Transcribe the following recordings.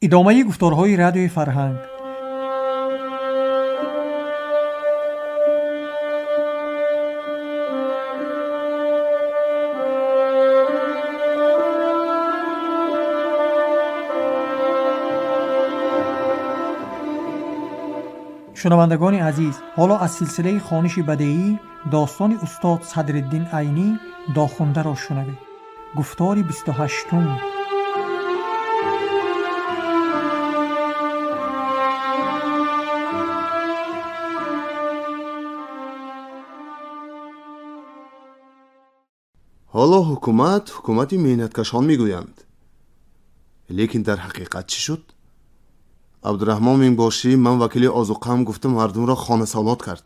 Идомаи гуфторҳои Радиои Фарҳанг. Шунавандагони азиз, ҳоло аз силсилаи хониши бадеӣ достони устод Садриддин Айнӣ Дохундаро шунавед. Гуфтори 28-ум. Ҳоло ҳукумат ҳукумати меҳнаткашон мегӯянд, лекин дар ҳақиқат чӣ шуд? Абдураҳмон Минбошӣ ман вакили озуқаам гуфта мардумро хонасолот кард.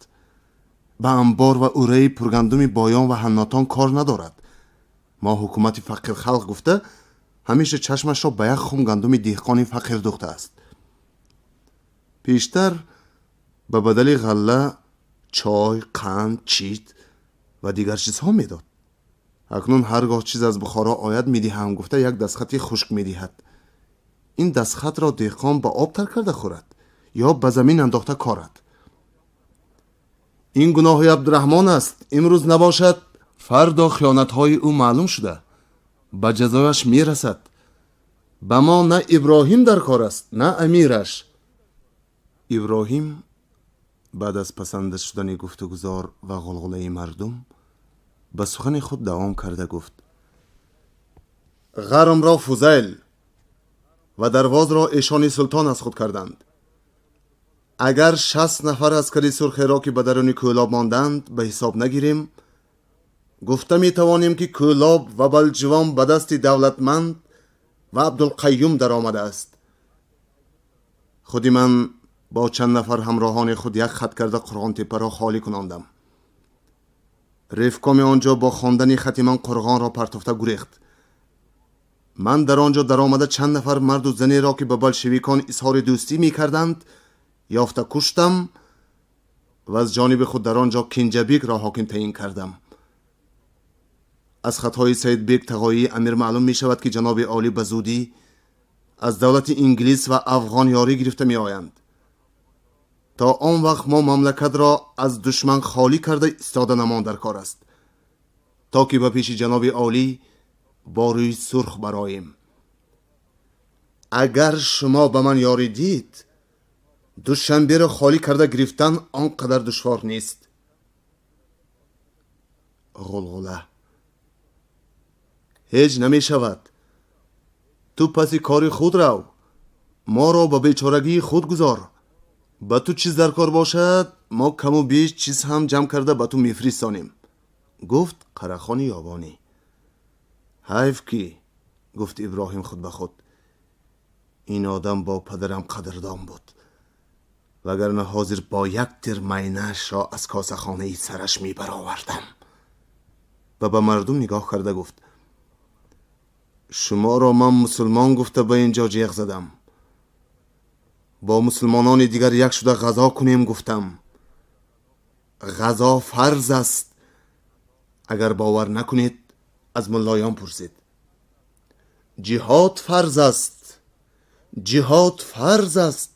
Ба амбор ва ураи пургандуми боён ва ҳаннотон кор надорад. Мо ҳукумати фақирхалқ гуфта ҳамеша чашмашро ба як хум гандуми деҳқони фақир духтааст. Пештар ба бадали ғалла чой, қанд, чит ва дигар чизҳо медод. Акнун ҳар гоҳ чиз аз Бухоро ояд, медиҳам гуфта як дастхати хушк медиҳад. Ин дастхатро деҳқон ба об тар карда хӯрад ё ба замин андохта корад. Ин гуноҳи Абдураҳмон аст. Имрӯз набошад, фардо хиёнатҳои ӯ маълум шуда ба ҷазояш мерасад. Ба мо на Иброҳим дар кор аст, на амираш. Иброҳим баъд аз пасанда шудани гуфтугузор ва ғулғулаи мардум ба сухани худ давом карда гуфт: ғармро Фузайл ва Дарвозро эшони султон аз худ карданд. Агар 60 нафар аскари сурхеро, ки ба даруни Кӯлоб монданд, ба ҳисоб нагирем, гуфта метавонем, ки Кӯлоб ва Балҷувон ба дасти Давлатманд ва Абдулқаюм даромадааст. Худи ман бо чанд нафар ҳамроҳони худ як хат карда Қурғонтеппаро холӣ кунондам. Ревкоми он ҷо бо хондани хати ман қурғонро партофта гурехт. Ман дар он ҷо даромада чанд нафар марду занеро, ки ба болшевикон изҳори дӯстӣ мекарданд, ёфта куштам ва аз ҷониби худ дар он ҷо Кинҷабекро ҳоким таъин кардам. Аз хатҳои Саидбек Тағоии амир маълум мешавад, ки ҷаноби олӣ ба зудӣ аз давлати Инглис ва афғон ёрӣ гирифта меоянд. То он вақт мо мамлакатро аз душман холӣ карда истода намон дар кор аст, то ки ба пеши ҷаноби олӣ бо рӯи сурх бароем. Агар шумо ба ман ёрӣ дид, Душанберо холӣ карда гирифтан он қадар душвор нест. Ғулғула. Ҳеҷ намешавад. Ту паси кори худ рав, моро ба бечорагии худ гузор. Ба ту чиз дар кор бошад, мо каму беш чиз ҳам ҷамъ карда ба ту мефиристонем, гуфт Қарахони Ёвонӣ. Ҳайф ки, гуфт Иброҳим худ ба худ, ин одам бо падарам қадрдон буд, вагарна ҳозир бо як тир майнаашро аз косахонаи сараш мебаровардам. Ва ба мардум нигоҳ карда гуфт: шуморо ман мусулмон гуфта ба ин ҷо ҷеғ задам. Бо мусулмонони дигар як шуда ғазо кунем гуфтам. Ғазо фарз аст. Агар бовар накунед, аз муллоён пурсед. Ҷиҳод фарз аст, ҷиҳод фарз аст.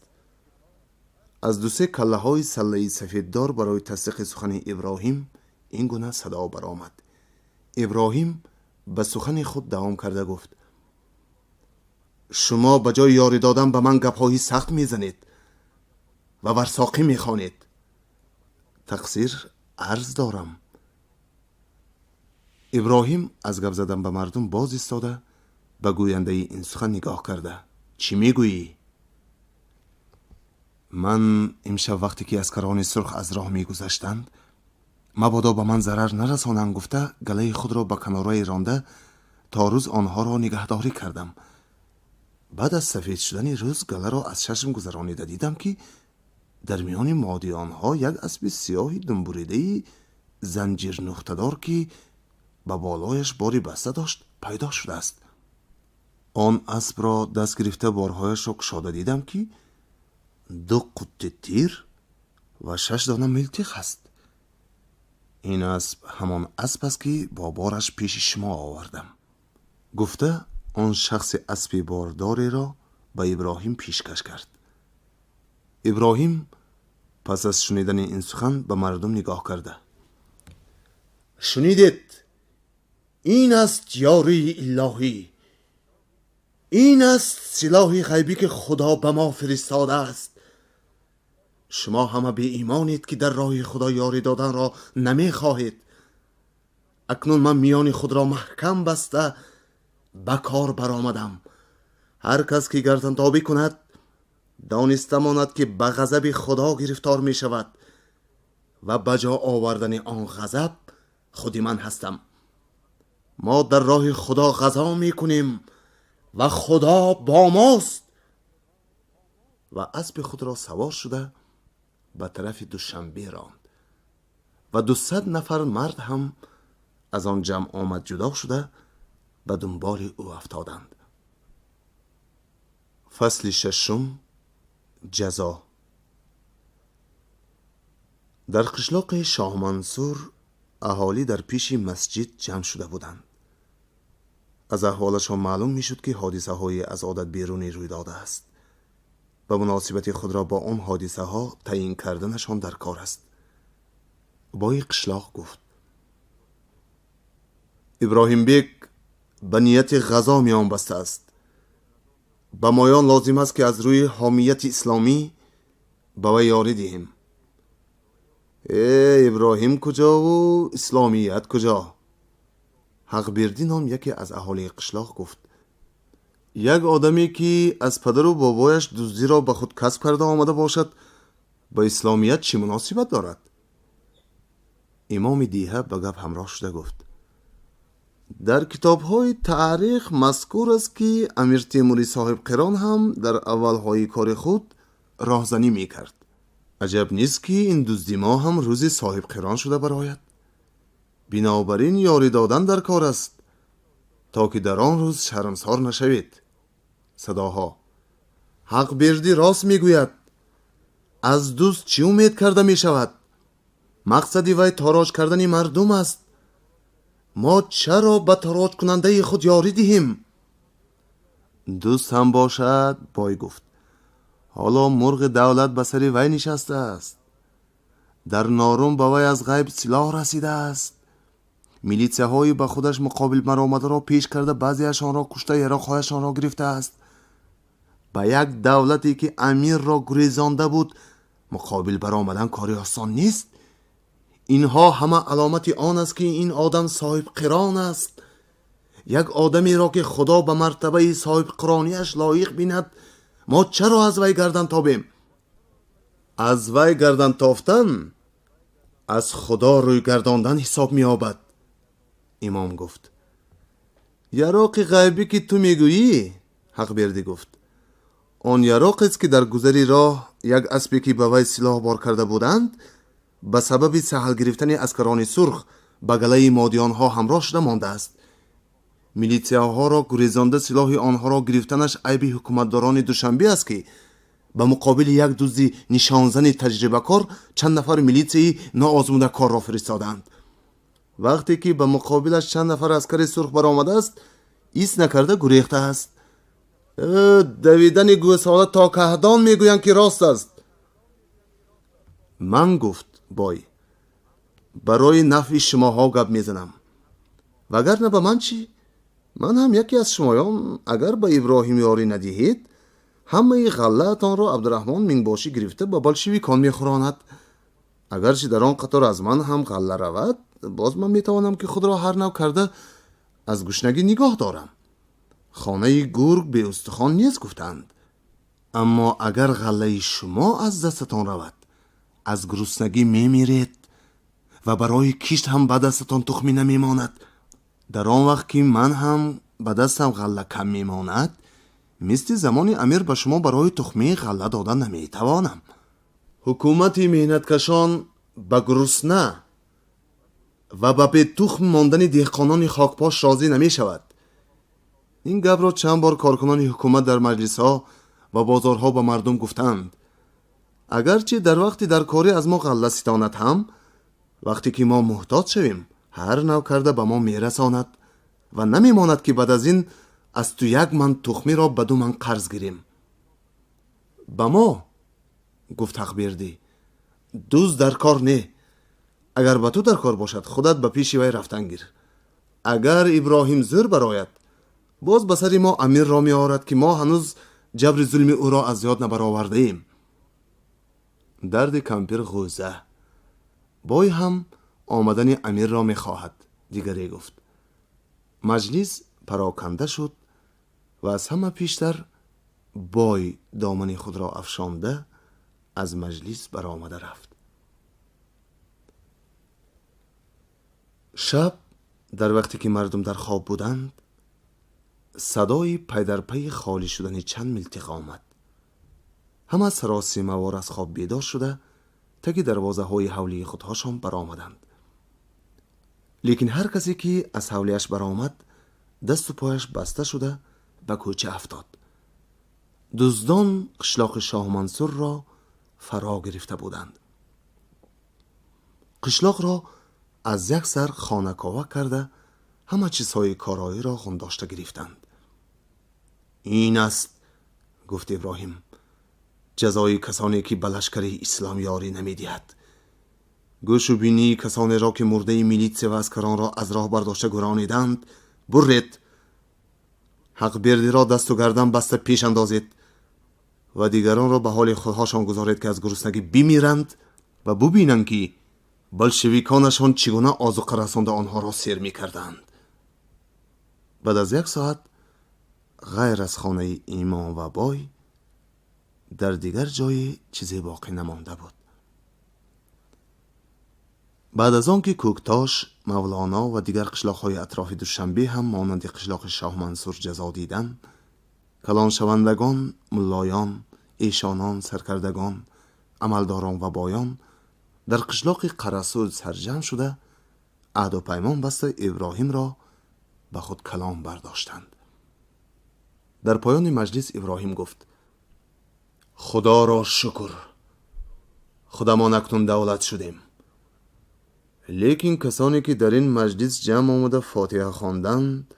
Аз дусе каллаҳои саллаи сафеддор барои тасдиқи сухани Иброҳим ин гуна садо баромад. Иброҳим ба сухани худ давом карда гуфт: шумо ба ҷои ёрӣ додан ба ман гапҳои сахт мезанед ва варсоқӣ мехонед. Тақсир арз дорам. Иброҳим аз гап задан ба мардум боз истода ба гӯяндаи ин сухан нигоҳ карда: чӣ мегӯӣ? Ман имшаб вақте ки аскарони сурх аз роҳ мегузаштанд, мабодо ба ман зарар нарасонанд гуфта, галаи худро ба канораи ронда то рӯз онҳоро нигаҳдорӣ кардам. Баъд аз сафед шудани рӯз галаро аз чашм гузаронида дидам, ки дар миёни модиёнҳо як аспи сиёҳи думбуридаи занҷирнуқтадор, ки ба болояш бори баста дошт, пайдо шудааст. Он аспро даст гирифта борҳояшро кушода дидам, ки 2 қутти тир ва 6 дона милтиқ ҳаст. Ин асп ҳамон асп аст, ки бо бораш пеши шумо овардам. Гуфта он шахси аспи бордореро ба Иброҳим пешкаш кард. Иброҳим пас аз шунидани ин сухан ба мардум нигоҳ карда: шунидед, ин аст ёрии илоҳӣ, ин аст силоҳи ғайбӣ, ки Худо ба мо фиристодааст. Шумо ҳама беимонед, ки дар роҳи Худо ёрӣ доданро намехоҳед. Акнун ман миёни худро маҳкам баста ба кор баромадам. Ҳар кас ки гардантобӣ кунад, дониста монад, ки ба ғазаби Худо гирифтор мешавад ва ба ҷо овардани он ғазаб худи ман ҳастам. Мо дар роҳи Худо ғазо мекунем ва Худо бо мост. Ва аспи худро савор шуда ба тарафи Душанбе ронд ва 200 нафар мард ҳам аз он ҷамъ омад ҷудо шуда ба дунболи ӯ афтоданд. Фасли шашум. Ҷазо. Дар қишлоқи Шоҳмансур аҳолӣ дар пеши масҷид ҷамъ шуда буданд. Аз аҳволашон маълум мешуд, ки ҳодисаҳое аз одат берунӣ рӯй додааст ва муносибати худро бо он ҳодисаҳо таъйин карданашон дар кор аст. Бои қишлоқ гуфт: Иброҳимбек ба нияти ғазо миён бастааст. Ба моён лозим аст, ки аз рӯи ҳомияти исломӣ ба вай ёрӣ диҳем. Э, Иброҳим куҷову исломият куҷо? Ҳақбердӣ ном яке аз аҳолии қишлоқ гуфт: як одаме, ки аз падару бобояш дуздиро ба худ касб карда омада бошад, ба исломият чӣ муносибат дорад? Имоми диҳа ба гап ҳамроҳ шуда гуфт: дар китобҳои таърих мазкур аст, ки Амир Темури Соҳибқирон ҳам дар аввалҳои кори худ роҳзанӣ мекард. Аҷаб нест, ки ин дузди мо ҳам рӯзи соҳибқирон шуда барояд. Бинобар ин ёрӣ додан дар кор аст, то ки дар он рӯз шармсор нашавед. Садоҳо: Ҳақбердӣ рост мегӯяд. Аз дузд чӣ умед карда мешавад? Мақсади вай тороҷ кардани мардум аст. Мо чаро ба тороҷкунандаи худ ёрӣ диҳем? Дузд ҳам бошад, бой гуфт, ҳоло мурғи давлат ба сари вай нишастааст. Дар Норум ба вай аз ғайб силоҳ расидааст. Милитсияҳои ба худаш муқобил баромадаро пеш карда, баъзеашонро кушта, яроқҳояшонро гирифтааст. Ба як давлате, ки амирро гурезонда буд, муқобил баромадан кори осон нест. Инҳо ҳама аломати он аст, ки ин одам соҳибқирон аст. Як одамеро, ки Худо ба мартабаи соҳибқиронияш лоиқ бинад, мо чаро аз вай гардан тобем? Аз вай гардан тофтан аз Худо рӯй гардондан ҳисоб меёбад. Имом гуфт: яроқи ғайбӣ, ки ту мегӯӣ, Ҳақбердӣ гуфт, он яроқест, ки дар гузари роҳ як аспе, ки ба вай силоҳ бор карда буданд, ба сабаби саҳл гирифтани аскарони сурх ба галаи модиёнҳо ҳамроҳ шуда мондааст. Милитсияҳоро гурезонда, силоҳи онҳоро гирифтанаш айби ҳукуматдорони Душанбе аст, ки ба муқобили як дузди нишонзани таҷрибакор чанд нафар милитсияи ноозмудакорро фиристоданд. Вақте ки ба муқобилаш чанд нафар аскари сурх баромадааст, ис накарда гурехтааст. Давидани гӯсола то каҳдон мегӯянд, ки рост аст. Ман, гуфт бой, барои нафъи шумоҳо гап мезанам, вагарна ба ман чӣ? Ман ҳам яке аз шумоён. Агар ба Иброҳим ёрӣ надиҳед, ҳамаи ғаллаатонро Абдураҳмон Мингбошӣ гирифта ба болшевикон мехӯронад. Агарчи дар он қатор аз ман ҳам ғалла равад, боз ман метавонам, ки худро ҳар нав карда аз гушнагӣ нигоҳ дорам. Хонаи гург беустухон нест, гуфтанд. Аммо агар ғаллаи шумо аз дастатон равад, аз гуруснагӣ мемиред ва барои кишт ҳам ба дастатон тухмӣ намемонад. Дар он вақт, ки ман ҳам ба дастам ғалла кам мемонад, мисли замони амир ба шумо барои тухмии ғалла дода наметавонам. Ҳукумати меҳнаткашон ба гурусна ва ба бетухм мондани деҳқонони хокпош розӣ намешавад. Ин гапро чанд бор коркунони ҳукумат дар маҷлисҳо ва бозорҳо ба мардум гуфтанд. Агарчи дар вақти даркорӣ аз мо ғалла ситонад ҳам, вақте ки мо муҳтоҷ шавем, ҳар нав карда ба мо мерасонад ва намемонад, ки баъд аз ин аз ту як ман тухмиро ба ду ман қарз гирем. Ба мо, гуфт Ҳақбердӣ, дузд дар кор не. Агар ба ту дар кор бошад, худат ба пеши вай рафтан гир. Агар Иброҳим зӯр барояд, боз ба сари мо амирро меорад, ки мо ҳанӯз ҷабри зулми ӯро аз ёд набаровардаем. Дарди кампир ғӯза. Бой ҳам омадани амирро мехоҳад, дигаре гуфт. Маҷлис пароканда шуд ва аз ҳама пештар бой домани худро афшонда аз маҷлис баромада рафт. Шаб дар вақте ки мардум дар хоб буданд, садои пайдарпайи холӣ шудани чанд милтиқ омад. Ҳама саросимавор аз хоб бедор шуда таги дарвозаҳои ҳавлии худҳошон баромаданд. Лекин ҳар касе ки аз ҳавлиаш баромад, дасту пояш баста шуда ба кӯча афтод. Дуздон қишлоқи Шоҳмансурро фаро гирифта буданд. Қишлоқро аз як сар хонакова карда, ҳама чизҳои короиро хундошта гирифтанд. Ин аст, гуфт Иброҳим, ҷазои касоне ки ба лашкари ислом ёрӣ намедиҳад. Гӯшу бинии касонеро ки мурдаи милитсия ва аскаронро аз роҳ бардошта гурониданд, бурред. Ҳақбердиро дасту гардан баста пеш андозед ва дигаронро ба ҳоли худҳошон гузоред, ки аз гуруснагӣ бимиранд ва бубинанд, ки болшевиконашон чӣ гуна озуқа расонда онҳоро сер мекарданд. Баъд аз як соат ғайр аз хонаи имом ва бой дар дигар ҷое чизе боқӣ намонда буд. Баъд аз он ки Кӯктош, Мавлоно ва дигар қишлоқҳои атрофи Душанбе ҳам монанди қишлоқи Шоҳмансур ҷазо диданд, калоншавандагон, муллоён, эшонон, саркардагон, амалдорон ва боён дар қишлоқи Қарасул сарҷамъ шуда аҳду паймон баста Иброҳимро ба худ калом бардоштанд. Дар поёни маҷлис Иброҳим гуфт: Худоро шукр, худамон акнун давлат шудем. Лекин касоне ки дар ин маҷлис ҷамъ омада фотиҳа хонданд,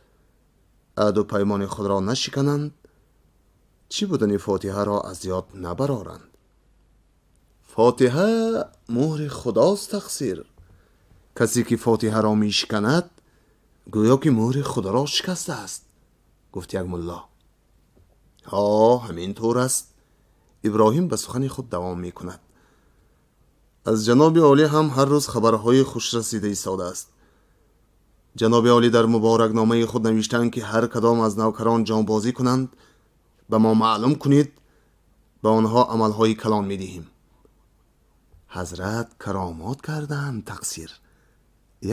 аҳду паймони худро нашикананд, чӣ будани фотиҳаро аз ёд набароранд. Фотиҳа муҳри худост, тақсир. Касе ки фотиҳаро мешиканад, гӯё ки муҳри худоро шикастааст, гуфт як мулло. Ҳо, ҳамин тур аст. Иброҳим ба сухани худ давом мекунад. Аз ҷаноби олӣ ҳам ҳар рӯз хабарҳои хуш расида истодааст. Ҷаноби олӣ дар муборакномаи худ навиштаанд, ки ҳар кадом аз навкарон ҷонбозӣ кунанд, ба мо маълум кунед, ба онҳо амалҳои калон медиҳем. Ҳазрат каромот карданд, тақсир.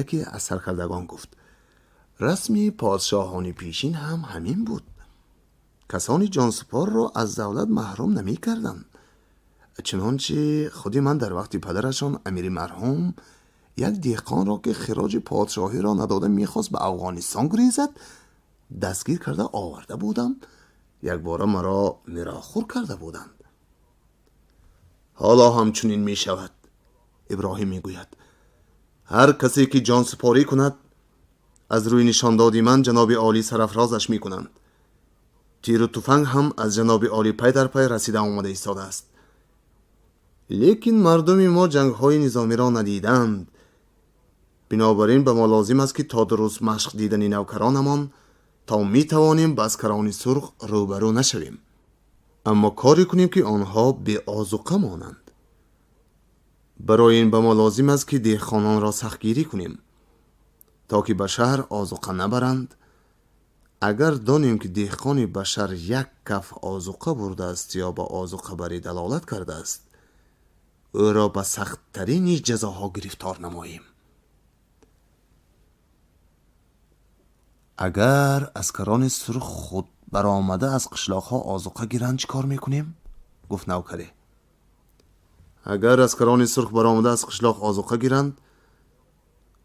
Яке аз саркардагон гуфт: расми подшоҳони пешин ҳам ҳамин буд. Касони ҷонсупорро аз давлат маҳрум намекарданд. Чунончи худи ман дар вақти падарашон амири марҳум як деҳқонро, ки хироҷи подшоҳиро надода мехост ба Афғонистон гурезад, дастгир карда оварда будам. Якбора маро мирохӯр карда буданд. Ҳоло ҳамчунин мешавад, Иброҳим мегӯяд. Ҳар касе ки ҷонсупорӣ кунад, аз рӯи нишондоди ман ҷаноби олӣ сарафрозаш мекунанд. Тиру туфанг ҳам аз ҷаноби олӣ пай дар пай расида омада истодааст. Лекин мардуми мо ҷангҳои низомиро надиданд. Бинобар ин ба мо лозим аст, ки то дуруст машқ дидани навкаронамон то метавонем ба аскарони сурх рӯбарӯ нашавем, аммо коре кунем, ки онҳо беозуқа монанд. Барои ин ба мо лозим аст, ки деҳқононро сахтгирӣ кунем, то ки ба шаҳр озуқа набаранд. Агар донем, ки деҳқони ба шаҳр як каф озуқа бурдааст ё ба озуқабарӣ далолат кардааст, ӯро ба сахттарини ҷазоҳо гирифтор намоем. Агар аскарони сурх худ баромада аз қишлоқҳо озуқа гиранд, чӣ кор мекунем? Гуфт навкаре. Агар аскарони сурх баромада аз қишлоқ озуқа гиранд,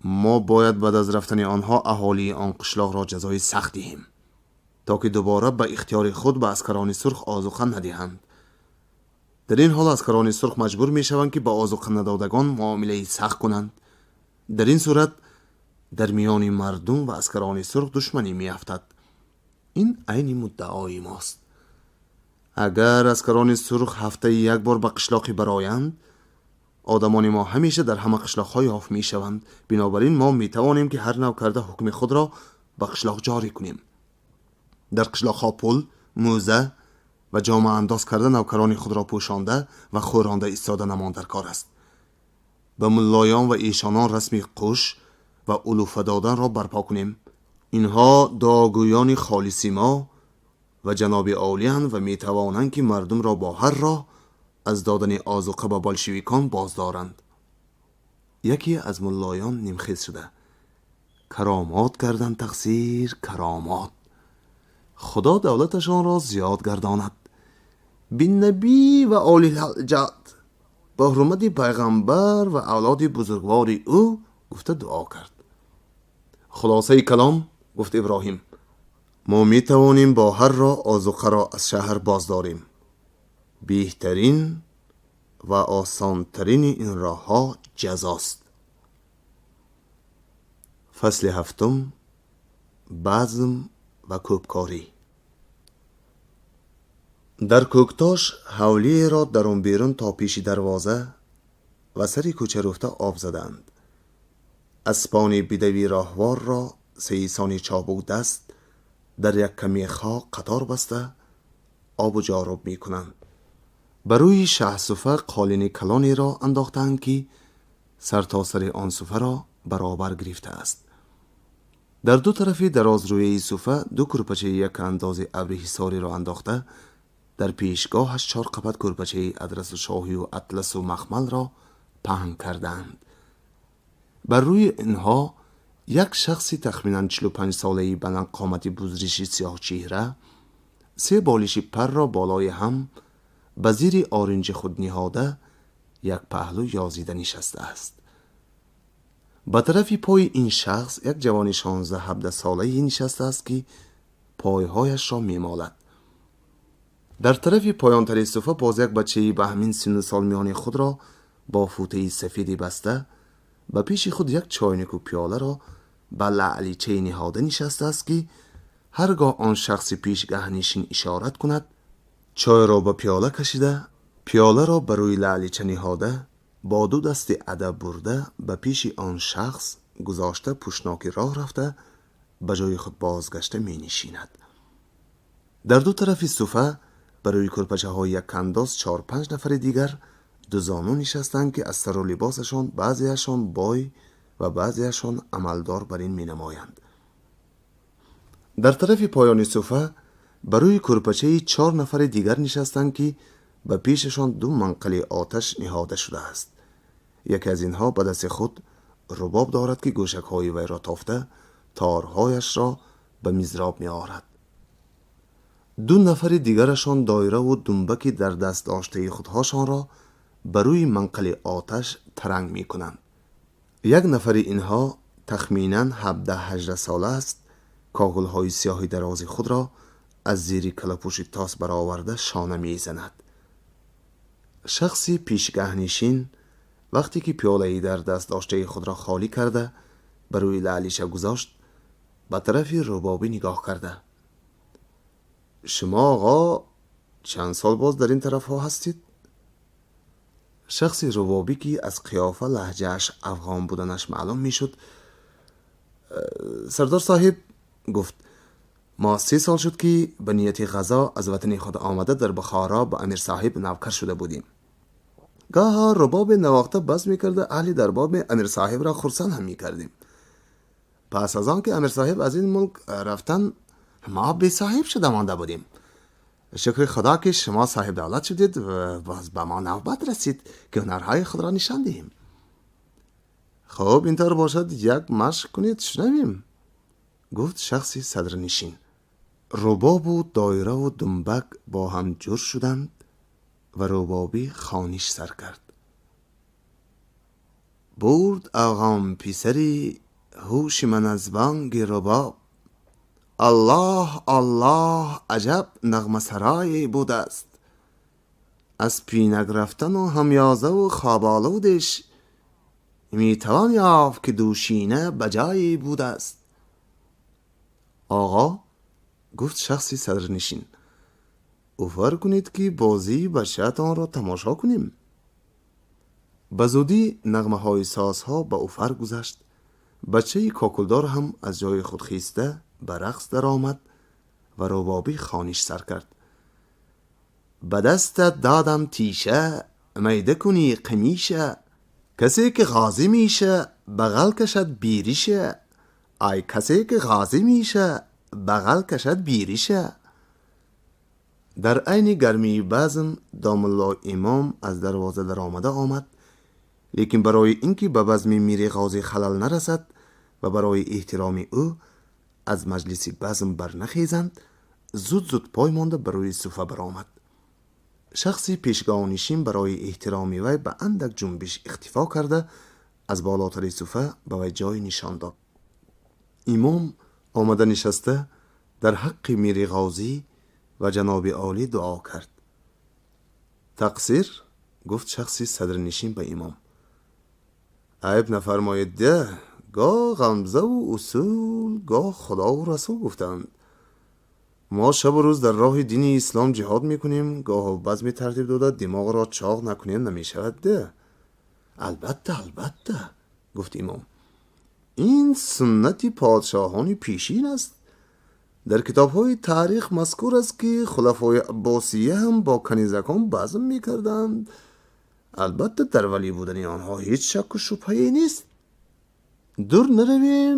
мо бояд баъд аз рафтани онҳо аҳолии он қишлоқро ҷазои сахт диҳем, то ки дубора ба ихтиёри худ ба аскарони сурх озуқа надиҳанд. Дар ин ҳол аскарони сурх маҷбур мешаванд, ки ба озуқа надодагон муомилаи сахт кунанд. Дар ин сурат дар миёни мардум ва аскарони сурх душманӣ меафтад. Ин айни муддаои мост. Агар аскарони сурх ҳафтаи як бор ба қишлоқе бароянд, одамони мо ҳамеша дар ҳама қишлоқҳо ёфт мешаванд. Бинобар ин мо метавонем ки ҳар нав карда ҳукми худро ба қишлоқ ҷорӣ кунем. Дар қишлоқҳо пул, мӯза ва ҷомаандоз карда навкарони худро пӯшонда ва хӯронда истода намон дар кор аст. Ба муллоён ва эшонон расми қӯш ва улуфа доданро барпо кунем. Инҳо дуогӯёни холиси мо ва ҷаноби олиянд ва метавонанд ки мардумро бо ҳар роҳ аз додани озуқа ба болшевикон боздоранд. Яке аз муллоён нимхез шуда: каромот кардан, тақсир, каромот, худо давлаташонро зиёд гардонад, биннабӣ ва олилҳаҷат, ба ҳурмати пайғамбар ва авлоди бузургвори ӯ, гуфта дуо кард. Хулосаи калом, гуфт Иброҳим, мо метавонем бо ҳар роҳ озуқаро аз шаҳр боздорем. Беҳтарин ва осонтарини ин роҳҳо ҷазост. Фасли ҳафтум: базм ва кӯбкорӣ. Дар Кӯктош ҳавлиеро дарун берун то пеши дарвоза ва сари кӯча руфта об задаанд. Аспони бидави роҳворро сеисони чобукдаст дар як камехҳо қатор баста обу ҷоруб мекунанд. Ба рӯи шаҳсуфа қолини калонеро андохтаанд, ки сартосари он суфаро баробар гирифтааст. Дар ду тарафи дарозрӯяи суфа ду кӯрпачаи якандози абри ҳисориро андохта, дар пешгоҳаш чор қабат кӯрпачаи адрасу шоҳию атласу махмалро паҳн кардаанд. Бар рӯи инҳо як шахси тахминан 45-солаи баландқомати бузриши сиёҳчеҳра се болиши парро болои ҳам ба зири оринҷи худ ниҳода, як паҳлӯ ёзида нишастааст. Ба тарафи пои ин шахс як ҷавони 16-17 солае нишастааст, ки пойҳояшро мемолад. Дар тарафи поёнтари суфа боз як бачаи ба ҳамин синну сол миёни худро бо футаи сафеде баста, ба пеши худ як чойнику пиёларо ба лаъличае ниҳода нишастааст, ки ҳар гоҳ он шахси пешгаҳнишин ишорат кунад, чойро ба пиёла кашида, пиёларо ба рӯи лаълича ниҳода, бо ду дасти адаб бурда ба пеши он шахс гузошта, пушноки роҳ рафта, ба ҷои худ бозгашта менишинад. Дар ду тарафи суфа ба рӯи кӯрпачаҳои якандоз чор-панҷ нафари дигар дузону нишастанд, ки аз сару либосашон баъзеашон бой ва баъзеашон амалдор бар ин менамоянд. Дар тарафи поёни суфа ба рӯи кӯрпачаи чор нафари дигар нишастанд, ки ба пешашон ду манқали оташ ниҳода шудааст. Яке аз инҳо ба дасти худ рубоб дорад, ки гӯшакҳои вайро тофта, торҳояшро ба мизроб меорад. Ду нафари дигарашон доираву думбаки дар даст доштаи худҳошонро ба рӯи манқали оташ таранг мекунанд. Як нафари инҳо тахминан 17-18 сола аст, кокулҳои сиёҳи дарози худро аз зири калапӯши тос бароварда шона мезанад. Шахси пешгаҳнишин вақте ки пиёлаи дар даст доштаи худро холӣ карда, ба рӯи лаълиша гузошт, ба тарафи рубобӣ нигоҳ карда: «Шумо, оғо, чанд сол боз дар ин тарафҳо ҳастед?» Шахси рубобӣ, ки аз қиёфа лаҳҷааш афғон буданаш маълум мешуд: «Сардор соҳиб, — гуфт, — мо 3 сол шуд, ки ба нияти ғазо аз ватани худ омада, дар Бухоро ба амир соҳиб навкар шуда будем. Гоҳо рубобе навохта, базм мекарда, аҳли дарбори амир соҳибро хурсанд ҳам мекардем. Пас аз он ки амир соҳиб аз ин мулк рафтан, мо бесоҳиб шуда монда будем. Шукри худо, ки шумо соҳиб давлат шудед, боз ба мо навбат расид, ки ҳунарҳои худро нишон диҳем». «Хуб, ин тавр бошад, як машқ кунед, шунавем», гуфт шахси садрнишин. Рубобу доираву думбак бо ҳам ҷур шуданд ва рубобӣ хониш сар кард: «Бурд афғон писари ҳуши ман аз банги рубоб, Аллоҳ, Аллоҳ, аҷаб нағмасарое будааст. Аз пинак рафтану ҳамёзаву хоболудиш метавон ёфт, ки дӯшина ба ҷое будааст». «Оғо, — гуфт шахси садрнишин, — Уфар кунед, ки бозии бачаатонро тамошо кунем. Ба зудӣ нағмаҳои созҳо ба уфар гузашт. Бачаи кокулдор ҳам аз ҷои худ хиста ба рақс даромад ва рубобӣ хониш сар кард. Ба дастат додам тиша, майда кунӣ қамиша, касе ки ғозӣ меша, бағал кашад бериша, ай касе ки ғозӣ меша, бағал кашад бериша. Дар айни гармии базм домулло Имом аз дарвоза даромада омад, лекин барои ин ки ба базми мири Ғозӣ халал нарасад ва барои эҳтироми ӯ аз маҷлиси базм барнахезанд, зуд зуд пой монда ба рӯи суфа баромад. Шахси пешгоҳнишин барои эҳтироми вай ба андак ҷунбиш ихтифо карда, аз болотари суфа ба вай ҷой нишон дод. Имом омада нишаста, дар ҳаққи мири Ғозӣ ва ҷаноби олӣ дуо кард. Тақсир, гуфт шахси садрнишин ба имом. Айб нафармоед, да гоҳ ғамзаву усул, гоҳ худову расул гуфтанд. Мо шабу рӯз дар роҳи дини ислом ҷиҳод мекунем, гоҳу базме тартиб дода, димоғро чоқ накунем, намешавад, да. Албатта, албатта, гуфт имом. Ин суннати подшоҳони пешин аст. Дар китобҳои таърих мазкур аст, ки хулафои аббосия ҳам бо канизакон базм мекарданд. Албатта, дар валӣ будани онҳо ҳеҷ шакку шубҳае нест. Дур наравем,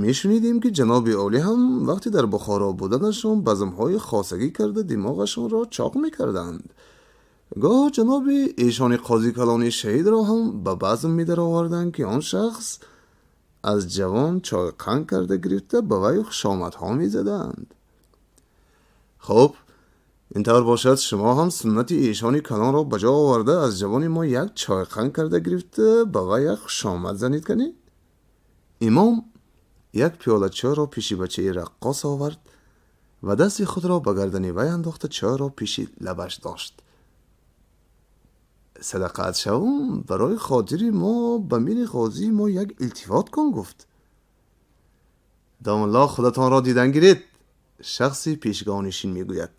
мешунидем, ки ҷаноби олӣ ҳам вақте дар Бухоро буданашон базмҳои хосагӣ карда, димоғашонро чоқ мекарданд. Гоҳ ҷаноби эшони қозикалони шаҳидро ҳам ба базм медароварданд, ки он шахс аз ҷавон чойқанд карда гирифта, ба вай хушомадҳо мезаданд. Хуб, ин тавр бошад, шумо ҳам суннати эшони калонро ба ҷо оварда, аз ҷавони мо як чойқанд карда гирифта, ба вай як хушомад занед канӣ. Имом як пиёла чойро пеши бачаи раққос овард ва дасти худро ба гардани вай андохта, чойро пеши лабаш дошт. Садақаат шавум, барои хотири мо ба мири Ғозии мо як илтифот кун, гуфт. Домулло, худатонро дидан гиред, шахси пешгоҳнишин мегӯяд.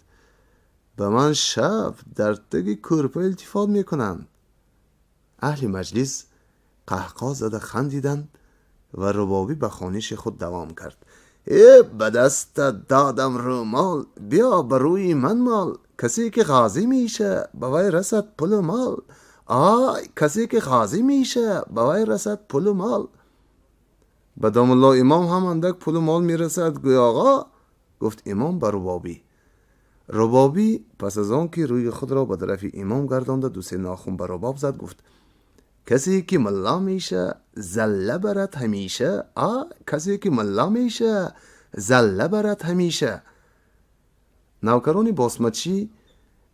Ба ман шаб дар таги кӯрпа илтифот мекунанд. Аҳли маҷлис қаҳқоҳ зада хандиданд ва рубобӣ ба хониши худ давом кард. Э, ба дастат додам рӯмол, биё ба рӯи ман мол, касе ки ғозӣ меша, ба вай расад пулу мол, ай касе ки ғозӣ меша, ба вай расад пулу мол. Ба домулло Имом ҳам андак пулу мол мерасад, гӯй оғо, гуфт имом ба рубобӣ. Рубобӣ пас аз он ки рӯи худро ба тарафи имом гардонда, дусе нохун ба рубоб зад, гуфт: касе ки мулло меша, залла барад ҳамеша, а касе ки мулло меша, залла барад ҳамеша. Навкарони босмачӣ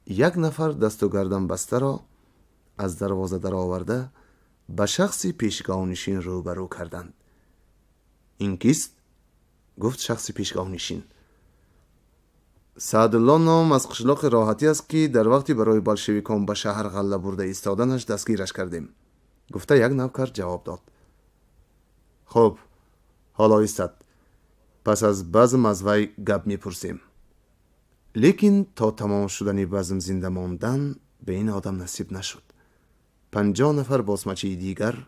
як нафар дасту гарданбастаро аз дарвоза дароварда, ба шахси пешгоҳнишин рӯбарӯ карданд. Ин кист? Гуфт шахси пешгоҳнишин. Саъдулло ном, аз қишлоқи Роҳатӣ аст, ки дар вақти барои болшевикон ба шаҳр ғалла бурда истоданаш дастгираш кардем, гуфта як навкар ҷавоб дод. Хуб, ҳоло истад, пас аз базм аз вай гап мепурсем. Лекин то тамом шудани базм зинда мондан ба ин одам насиб нашуд. 50 нафар босмачии дигар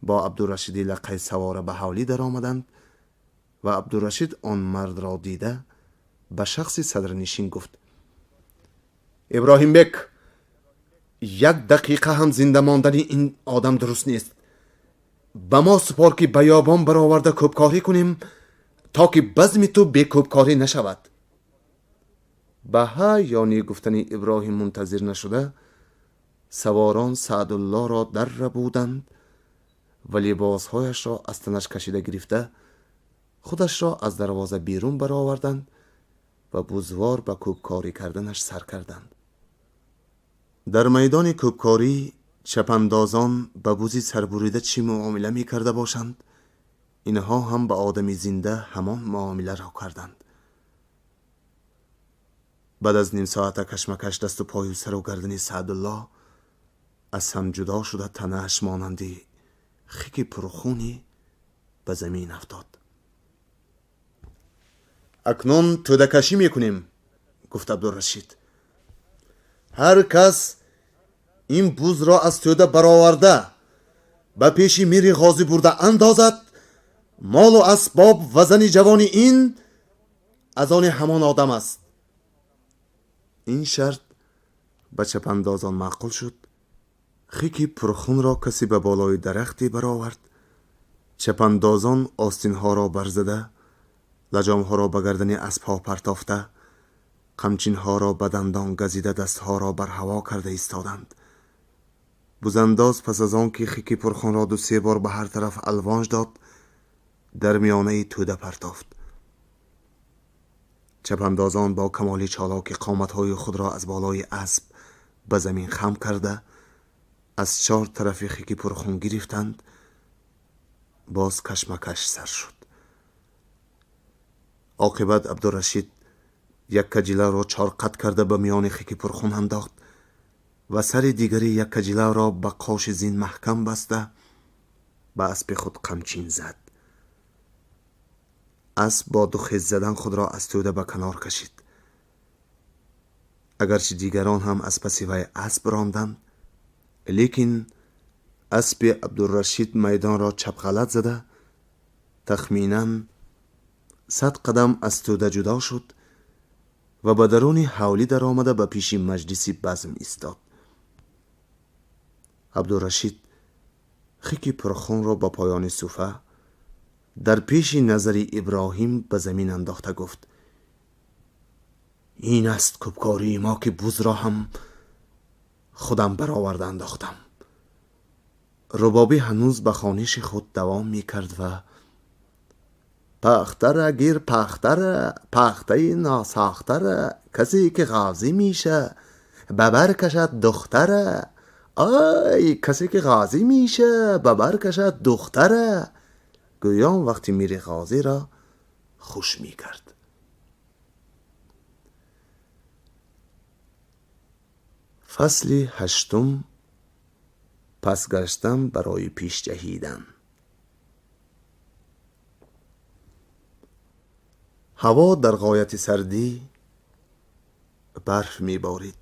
бо Абдурашиди лақай савора ба ҳавлӣ даромаданд ва Абдурашид он мардро дида, ба шахси садрнишин гуфт: Иброҳимбек, як дақиқа ҳам зинда мондани ин одам дуруст нест. Ба мо супор, ки ба ёбон бароварда кӯбкорӣ кунем, то ки базми ту бекӯбкорӣ нашавад. Ба ҳа ё ни гуфтани Иброҳим мунтазир нашуда, саворон Саъдуллоро даррабуданд ва либосҳояшро аз танаш кашида гирифта, худашро аз дарвоза берун бароварданд ва бузвор ба кӯбкорӣ карданаш сар карданд. Дар майдони кӯбкорӣ чапандозон ба бузи сарбурида чӣ муомила мекарда бошанд, инҳо ҳам ба одами зинда ҳамон муомиларо карданд. Баъд аз нимсоата кашмакаш дасту пою сару гардани Саъдулло аз ҳам ҷудо шуда, танааш монанди хики пурхунӣ ба замин афтод. Акнун тӯдакашӣ мекунем, гуфт Абдурашид. Ҳар кас ин бузро аз тӯда бароварда ба пеши мири ғозӣ бурда андозад, молу асбоб ва зани ҷавони ин аз они ҳамон одам аст. Ин шарт ба чапандозон маъқул шуд. Хики пурхунро касе ба болои дарахте баровард. Чапандозон остинҳоро барзада, лаҷомҳоро ба гардани аспҳо партофта, қамчинҳоро ба дандон газида, дастҳоро бар ҳаво карда истоданд. Бузандоз пас аз он ки хики пурхунро ду-се бор ба ҳар тараф алвонж дод, дар миёнаи тӯда партофт. Чапандозон бо камоли чолоки қоматҳои худро аз болои асп ба замин хам карда, аз чор тарафи хики пурхун гирифтанд. Боз кашмакаш сар шуд. Оқибат Абдурашид яккаҷилавро чорқат карда ба миёни хики пурхун андохт ва сари дигари яккаҷилавро ба қоши зин маҳкам баста, ба аспи худ қамчин зад. Асп бо ду хез задан худро аз тӯда ба канор кашид. Агарчи дигарон ҳам аз паси вай асп ронданд, лекин аспи Абдурашид майдонро чапғалат зада, тахминан 100 қадам аз тӯда ҷудо шуд ва ба даруни ҳавлӣ даромада ба пеши маҷлиси базм истод. Абдурашид хики пурхунро ба поёни суфа дар пеши назари Иброҳим ба замин андохта гуфт: ин аст кӯбкории мо, ки бузро ҳам худам бароварда андохтам. Рубобӣ ҳанӯз ба хониши худ давом мекард ва пахтара гир, пахтара, пахтаи носохтара, касе ки ғозӣ меша ба бар кашад духтара, ай касе ки ғозӣ меша ба бар кашад духтара, гӯён вақти мири ғозиро хуш мекард. Фасли ҳаштум. Пас гаштан барои пеш ҷаҳидан. Ҳаво дар ғояти сардӣ, барф меборид.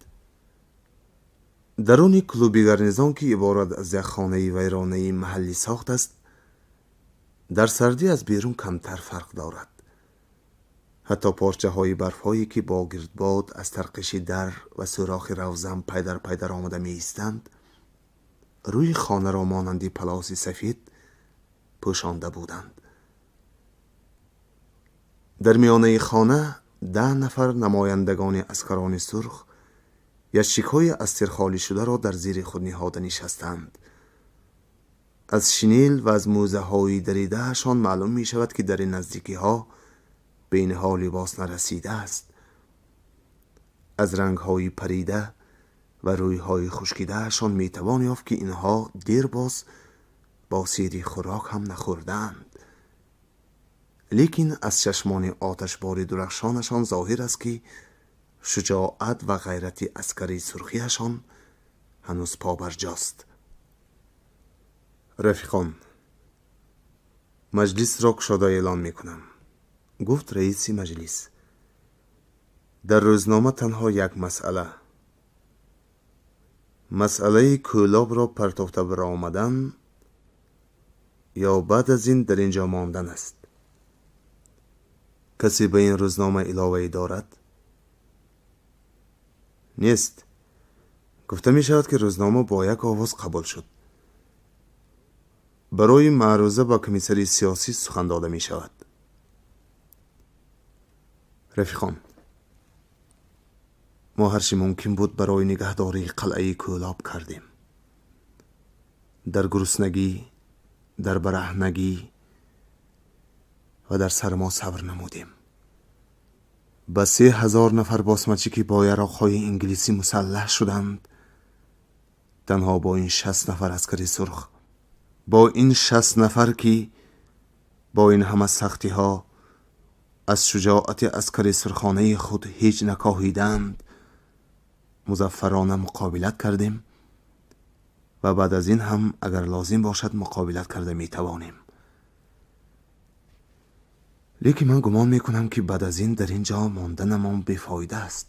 Даруни клуби гарнизон, ки иборат аз як хонаи вайронаи маҳаллӣ сохт аст, дар сардӣ аз берун камтар фарқ дорад. Ҳатто порчаҳои барфҳое ки бо гирдбод аз тарқиши дар ва сӯрохи равзан пай дар пай даромада меистанд, рӯи хонаро монанди палоси сафед пӯшонда буданд. Дар миёнаи хона 10 нафар намояндагони аскарони сурх ящикҳои аз тир холӣ шударо дар зери худ ниҳода нишастанд. Аз шинел ва аз мӯзаҳои даридаашон маълум мешавад, ки дар ин наздикиҳо ба инҳо либос нарасидааст. Аз рангҳои парида ва рӯйҳои хушкидаашон метавон ёфт, ки инҳо дербоз бо сири хӯрок ҳам нахӯрдаанд. Лекин аз чашмони оташбори дурахшонашон зоҳир аст, ки шуҷоат ва ғайрати аскари сурхиашон ҳанӯз побарҷост. Рафиқон, маҷлисро кушода эълон мекунам, гуфт раиси маҷлис. Дар рӯзнома танҳо як масъала, масъалаи кӯлобро партофта баромадан ё баъд аз ин дар ин ҷо мондан аст. Касе ба ин рӯзнома иловае дорад? Нест. Гуфта мешавад, ки рӯзнома бо як овоз қабул шуд. Барои маъруза ба комиссари сиёсӣ сухан дода мешавад. Рафиқон, мо ҳарчи мумкин буд барои нигаҳдории қалъаи Кӯлоб кардем. Дар гуруснагӣ, дар бараҳнагӣ ва дар сармо сабр намудем. Ба 3000 нафар босмачӣ, ки бо яроқҳои инглисӣ мусаллаҳ шуданд, танҳо бо ин 60 нафар аскари сурх, бо ин 60 нафар, ки бо ин ҳама сахтиҳо аз шуҷоати аскари сурхонаи худ ҳеҷ накоҳиданд, музаффарона муқобилат кардем ва баъд аз ин ҳам агар лозим бошад муқобилат карда метавонем. Лекин ман гумон мекунам, ки баъд аз ин дар ин ҷо монданамон бефоида аст.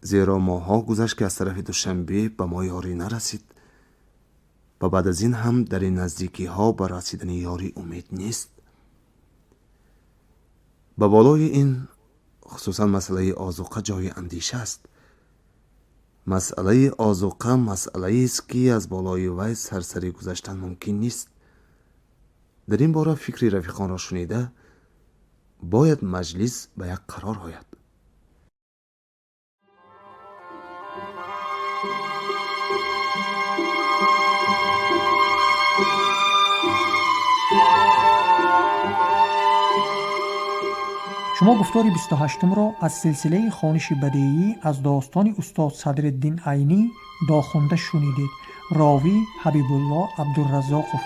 Зеро моҳҳо гузашт, ки аз тарафи Душанбе ба мо ёрӣ нарасид ва баъд аз ин ҳам дар ин наздикиҳо ба расидани ёрӣ умед нест. Ба болои ин, хусусан масъалаи озуқа ҷои андеша аст. Масъалаи озуқа масъалаест, ки аз болои вай сарсарӣ гузаштан мумкин нест. Дар ин бора фикри рафиқонро шунида, бояд маҷлис ба як қарор ояд. Шумо гуфтори 28-умро аз силсилаи хониши бадеӣ аз достони устод Садриддин Айнӣ «Дохунда» шунидед. Ровӣ Ҳабибулло Абдураззоқов.